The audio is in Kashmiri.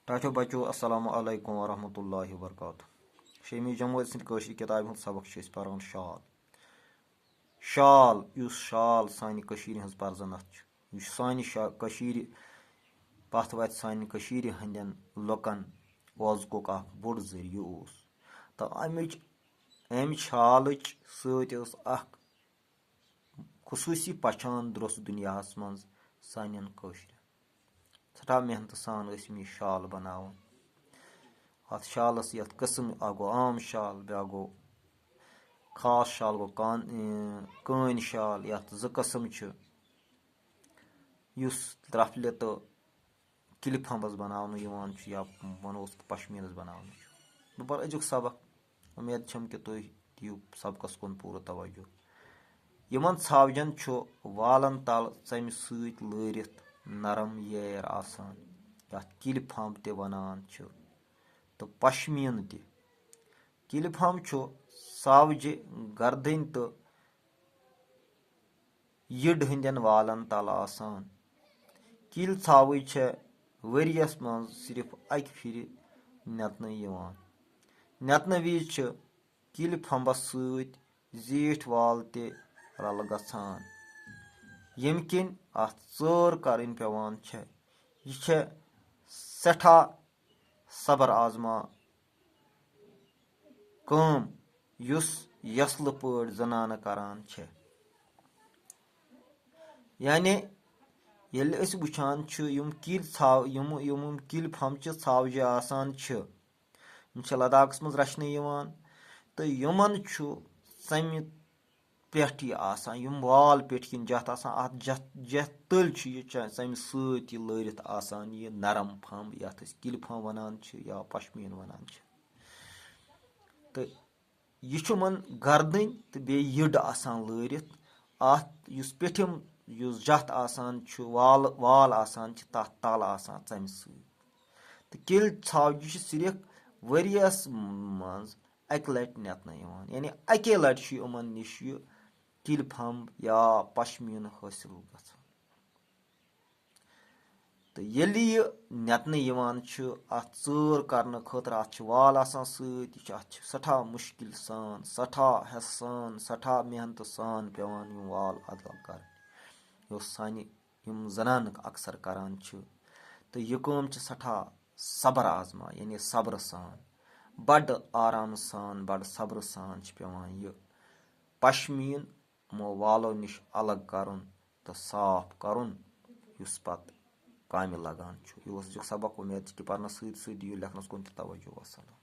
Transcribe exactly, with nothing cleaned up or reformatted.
ٹاٹھیو بچو، السلام علیکم ورحمۃ اللہ وبرکاتہ۔ شیمی جمٲژ سٕنٛدِ کٲشرِ کِتابہِ ہُنٛد سبق چھِ أسۍ پران شال۔ شال، یُس شال سانہِ کٔشیٖرِ ہٕنٛز پرزنت چھُ، یہِ چھُ سانہِ شا-، کٔشیٖرِ پتھ وتہِ سانہِ کٔشیٖرِ ہٕنٛدٮ۪ن لُکن وۄزکُک اکھ بوٚڑ ذٔریعہٕ اوس۔ تہٕ امِچ، امہِ شالٕچ سۭتۍ ٲس اکھ خصوٗصی پہچان درٛوس دُنیاہَس منٛز سانٮ۪ن کٲشرٮ۪ن۔ سٮ۪ٹھاہ محنتہٕ سان ٲسۍ یِم یہِ شال بَناوان۔ اَتھ شالَس، یَتھ قٕسٕم، اَکھ گوٚو عام شال، بیٛاکھ گوٚو خاص شال، گوٚو کان-، اۭں، کٲنۍ شال، یَتھ زٕ قٕسٕم چھِ۔ یُس ترٛپھلہِ تہٕ کِلہِ پھمبس بناونہٕ یِوان چھُ یا وَنو أسۍ پشمیٖنَس بناونہٕ چھُ۔ بہٕ پَرٕ أزیُک سبق۔ اُمید چھَم کہِ تُہۍ دِیِو سبقَس کُن پوٗرٕ توجہ۔ یِمَن ژھاوجَن چھُ والَن تَل ژَمہِ سۭتۍ لٲرِتھ نرم ییر آسان، یَتھ کِلہِ پھمب تہِ وَنان چھِ تہٕ پشمیٖنہٕ تہِ۔ کِلہِ پھمب چھُ ژھاوجہِ گردٕنۍ تہٕ یٔڈ ہٕنٛدٮ۪ن والَن تَل آسان۔ کِلۍ ژھاوٕج چھےٚ ؤریَس منٛز صرف اَکہِ پھِرِ نٮ۪تنہٕ یِوان۔ نٮ۪تنہٕ وِزِ چھِ کِلۍ پھمبَس سۭتۍ زیٖٹھۍ وال تہِ رَلہٕ گژھان، ییٚمہِ کِنۍ اَتھ ژٲر کَرٕنۍ پٮ۪وان چھےٚ۔ یہِ چھےٚ سٮ۪ٹھاہ صبر آزما کٲم، یُس یۄسلہٕ پٲٹھۍ زنانہٕ کران چھےٚ۔ یعنی، ییٚلہِ أسۍ وٕچھان چھِ، یِم کِلۍ ژھاو-، یِم، یِم، یِم کِلۍ پھمبچہِ ژھاوجہِ آسان چھِ، یِم چھِ لداخس منٛز رچھنہٕ یِوان، تہٕ یِمن چھُ ژَمہِ پٮ۪ٹھ یہِ آسان، یِم وال پٮ۪ٹھ کِنۍ جَتھ آسان، اَتھ جَتھ، جَتھ تٔلۍ چھُ یہِ چا-، ژَمہِ سۭتۍ یہِ لٲرِتھ آسان، یہِ نرم پھمب، یَتھ أسۍ کِلۍ پھمب وَنان چھِ یا پشمیٖن وَنان چھِ۔ تہٕ یہِ چھُ یِمَن گردٕنۍ تہٕ بیٚیہِ یٔڈ آسان لٲرِتھ۔ اَتھ یُس پیٚٹھِم، یُس جَتھ آسان چھُ، وال، وال آسان چھِ، تَتھ تَل آسان ژَمہِ سۭتۍ۔ تہٕ کِلۍ ژھاوجہِ چھِ صرف ؤریَس منٛز اَکہِ لَٹہِ نٮ۪تنہٕ یِوان، یعنی اَکے لَٹہِ چھُ یِمَن نِش یہِ کِلۍ پھمب یا پشمیٖنہٕ حٲصِل گژھان۔ تہٕ ییٚلہِ یہِ نٮ۪تنہٕ یِوان چھُ، اَتھ ژٲر کرنہٕ خٲطرٕ، اَتھ چھِ وال آسان سۭتۍ، یہِ چھُ، اَتھ چھِ سٮ۪ٹھاہ مُشکِل سان، سٮ۪ٹھاہ ہٮ۪سہٕ سان، سٮ۪ٹھاہ محنتہٕ سان پٮ۪وان یِم وال اَلگ کَرٕنۍ۔ یہِ اوس سانہِ یِم زنانہٕ اکثر کران چھِ۔ تہٕ یہِ کٲم چھِ سٮ۪ٹھاہ صبر آزما، یعنی صبرٕ سان، بڑٕ آرام سان، بڑٕ صبرٕ سان چھِ پٮ۪وان یہِ پشمیٖن یِمو والو نِش الگ کرُن تہٕ صاف کرُن، یُس پتہٕ کامہِ لگان چھُ۔ یہِ اوس أزیُک سبق۔ اُمید چھِ کہِ پرنس سۭتۍ سۭتۍ دِیِو لیکھنس کُن تہِ توجہ۔ وسلام۔